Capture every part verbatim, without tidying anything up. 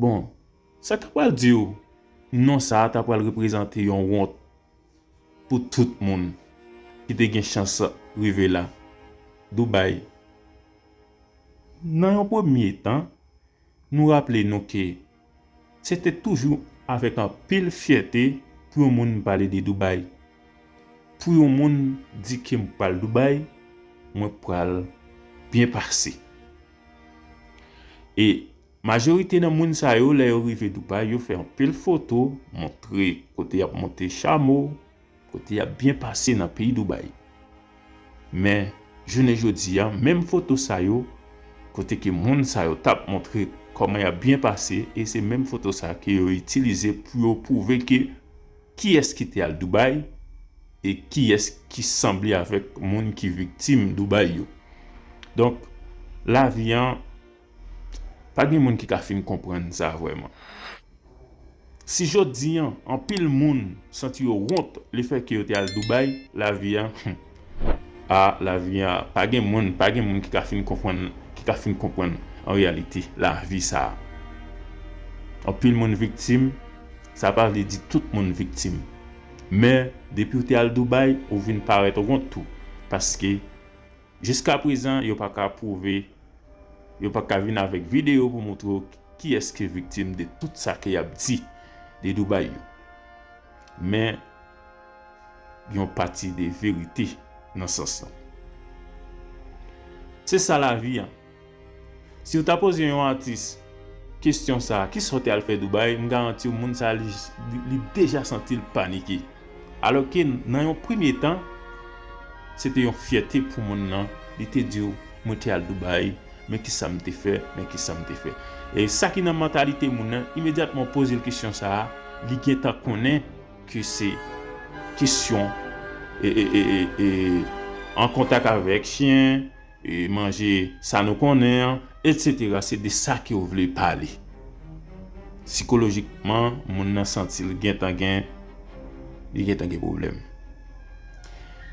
Bon, sa k ta pral di w, non sa a ta pral reprezante yon wont pou tout moun ki te gen chans rive la, Dubaï. Nan yon premye tan, nou raple nou ke se te toujou avèk anpil fyète pou yon moun pale de Dubaï. Pou yon moun di ke m pral Dubaï, mwen pral byen pase. E majorite nan moun sa yo, lè yo rive Dubaï, yo fè anpil foto, montre kote y ap monte chamo, kote y ap byen pase nan peyi Dubaï. Men, jounen jodi a, menm foto sa yo, kote ke moun sa yo t ap montre kòman y ap byen pase, e se menm foto sa ke yo itilize pou yo pwouve ke kiyès ki te al Dubaï e kiyès ki sanble avèk moun ki viktim Dubaï yo. Donk, lavi an, pa gen moun ki ka fin konprann sa vrèman. Si jodi an, anpil moun santi yo wont lefètke yo te al Dubaï, lavi an, a, lavi an, pa gen moun, pa gen moun ki ka fin konprann, ki ka fin konprann an reyalite lavi sa a. Anpil moun viktim, sa pa vle di tout moun viktim. Men, depi w te al Dubaï, ou vin parèt wont tou. Paske, jiska prezan, yo pa ka pwouve, yo pa ka vin avèk videyo pou montre w kiyès ki viktim de tout sa ke y ap di de Dubaï yo. Men, yon pati de verite nan sans lan. Se sa lavi an. Si w ta poze yon atis kesyon sa a, "Kisa w te al fè Dubaï?" M garanti w, moun sa a, li, li, li deja santi l panike. Alòske nan yon premye tan, se te yon fyète pou moun nan. Li te di w, "Mwen te al Dubaï, men kisa m te fè, men kisa m te fè." E sa ki nan mantalite moun nan, imedyatman w poze l kesyon sa a, li gentan konnen ke se kesyon e, e, e, e, e, an kontak avèk chen, e manje sa nou konnen an, etsetera. Se de sa ke w vle pale. Sikolojikman, moun nan santi l gentan gen, li gentan gen pwoblèm.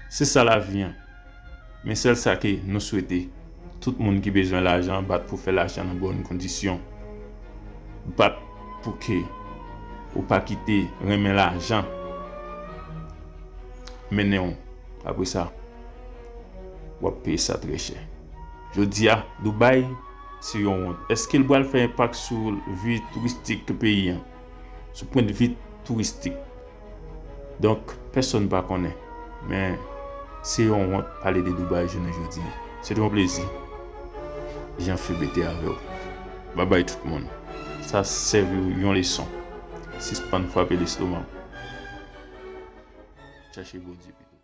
Se sa lavi an. Men sèl sa ke nou swete, tout moun ki bezwen lajan, bat pou fè lajan nan bòn kondisyon. Bat pou ke ou pa kite renmen lajan mennen w. Apre sa, w ap peye sa trè chè. Jodi a, Dubaï se yon wont. Èske l pral fè enpak sou vi touristik peyi an? Sou pwennvi touristik? Donk, pèsonn pa konnen. Men, se yon wont pale de Dubaï jounen jodi a. Se te yon plezi. Jean Philippe te avè w. Babay tout moun. Sa sèvi w yon leson. Sispann frape lestoma w. Chache Bondye pito.